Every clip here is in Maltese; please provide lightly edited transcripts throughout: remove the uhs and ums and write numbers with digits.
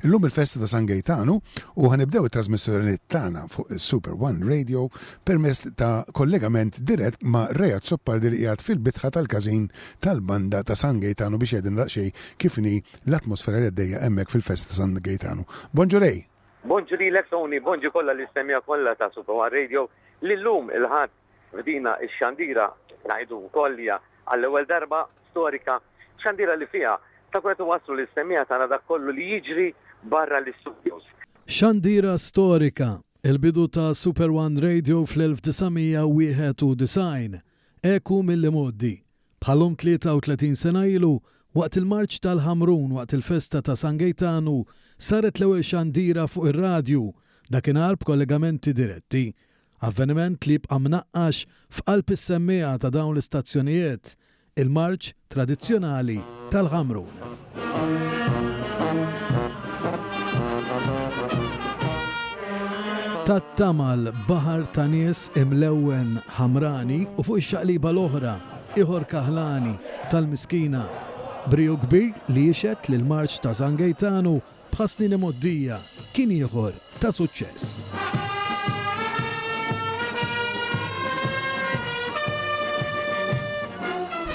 Illum il-festa ta' San Gejtanu u ħa nibdew it-trasmissjoni tagħna fuq Super One Radio permezz ta' kollegament dirett ma' Ray Azzopardi li qiegħed fil-bitħa tal-każin tal-banda ta' San Gejtanu biex jgħidilna daqsxejn kif inhi l-atmosfera li għaddejja hemmhekk fil-festa ta' San Gejtanu. Bonġu Ray! Bonġu lilek Tony, bonġu kollha lis-semmiegħa kollha ta' Super One Radio li llum il-Ħadd f'dina x-xandira ngħidu wkoll li hija għall-ewwel darba storika, xandira li fiha ta' qed inwasslu lis-semmiegħa tagħna dak kollu li jiġri barra l-istudios. Xandira storika, il-bidu ta' Super One Radio fl-1991, eku mill-imgħoddi, Bħal-lum 33 sena ilu, waqt il-marċ tal-Ħamrun waqt il-festa ta' San Gejtanu, saret l-ewwel xandira fuq ir-radju, dakinhar b'kollegamenti diretti. Avveniment li jibqa' mnaqqax f'qalb is-semmiegħa ta' dawn l-istazzjonijiet, il-marċ tradizzjonali tal-Ħamrun. Tat-tamal baħar ta' nies imlewwen ħamrani u fuq ix-xaqliba l-oħra ieħor kaħlani tal-miskina. Briju kbir li jixhed li l-marċ ta' San Gejtanu bħas-snin imgħoddija kien ieħor ta' suċċess.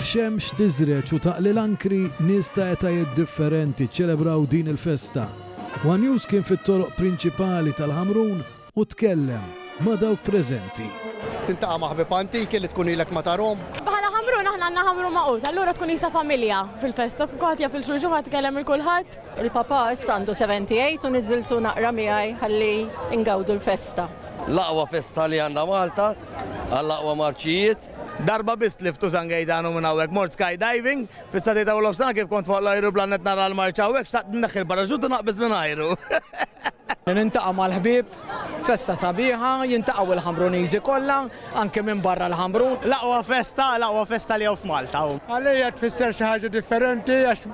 F'xemx tiżreġ u taqli l-ankri, nies ta' etajiet differenti ċċelebraw din il-festa. One News kien fit-toroq prinċipali tal-Ħamrun u tkellem ma' dawk preżenti. Tiltaqa' ma' ħbieb antiki li tkun ilek ma tarhom. Bħala Ħamrun aħna għandna Ħamrun magħqud, allura tkun qisha familja fil-festa, kulħadd jaf 'il xulxin, kulħadd ikellem 'il kulħadd. Il-papà issa għandu 78 u niżiltu naqra miegħi ħalli ngawdu l-festa. L-aqwa festa li għandha Malta, għall-aqwa marċijiet. Darba biss tliftu San Gaetano minn hawnhekk, mort skydiving, fis-sagħtejn ta' nofsinhar kif kont fuq l-ajruplan qed nara l-marċ hawnhekk xtaqt nneħħi l-paraxut u naqbeż minn ajru. Nintaqa' mal-ħbieb, festa sabiħa, jintaqgħu il-Ħamruniżi kollha, anke minn barra l-Ħamrun. L-aqwa festa, l-aqwa festa li hawn f'Malta. Għalija tfisser xi ħaġa differenti għax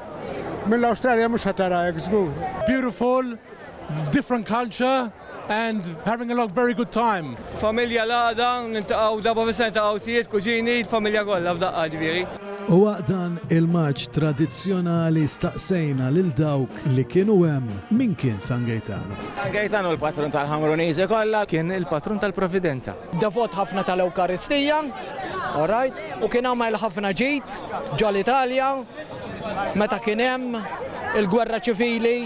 mill-Awstralja mhux ħa tara hekk żgur. Beautiful, different culture and having a lot very good time. Familja l-għaqda, niltaqgħu darba fis-sena niltaqgħu zijiet, kuġini, l-familja kollha f'daqqa ġifieri. U waqt dan il-marċ tradizzjonali staqsejna lil dawk li kienu hemm min kien San Gejtanu. San Gejtanu l-patrun tal-Ħamruniżi kollha. Kien il-patrun tal-Providenza. Devot ħafna tal-Ewkaristija, all right, u kien għamel ħafna ġid ġol-Italja meta kien hemm il-gwerra ċivili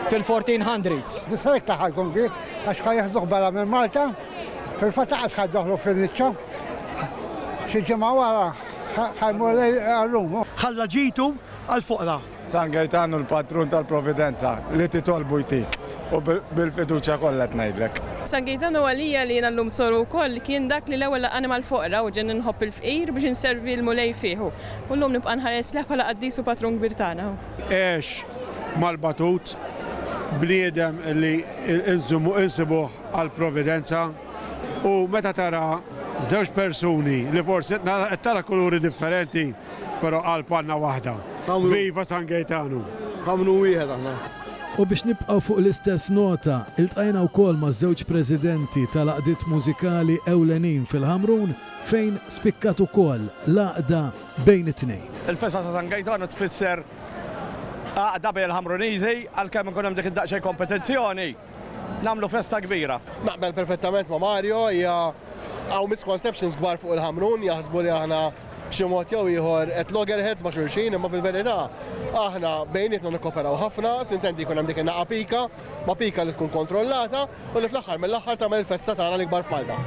fil-1400s. Dis-sena iktar ħa jkun kbir għax ħa jeħduh barra minn Malta, fil-fatt lanqas ħa jdaħħlu fin-niċċa. Xi ġimgħa wara ħa jmur għal Ruma. Ħalla ġitu għall-foqra. San Gejtanu l-patrun tal-Providenza li titolbu jtik u bil-fiduċja kollha qed ngħidlek. San Gejtanu għalija li jiena llum soru wkoll kien dak li l-ewwel laqqagħni mal-foqra u ġenni nħobb il-fqir biex inservi l-Mulej fih u llum nibqa' nħares lejh bħala qaddis u patrun kbir tagħna. Għex mal-batut, bniedem li insibuh għall-Providenza. U meta tara żewġ persuni li forsi qed tara kuluri differenti, però qalb għandna waħda. Viva San Gejtanu! Ħamnu wieħed aħna. U biex nibqgħu fuq l-istess nota, iltqajna wkoll ma' żewġ presidenti tal-għaqdiet mużikali ewlenin fil-Ħamrun fejn spikkat ukoll l-għaqda bejn it-tnejn. Il-festa ta' San Gejtanu tfisser għaqda bejn il-Ħamruniżi għalkemm ikun hemm dik id-daqsxejn kompetizzjoni. Nagħmlu festa kbira. Naqbel perfettament ma' Mario, hija hawn misconceptions kbar fuq il-Ħamrun, jaħsbu li aħna b'xi mod jew ieħor qed loggerheads ma' xulxin, imma fil-verità aħna bejnietna nikkoperaw ħafna, sintendi jkun hemm dik in-naqa pika, ma' pika li tkun kontrollata u li fl-aħħar mill-aħħar tagħmel il-festa tagħna l-ikbar f'Malta.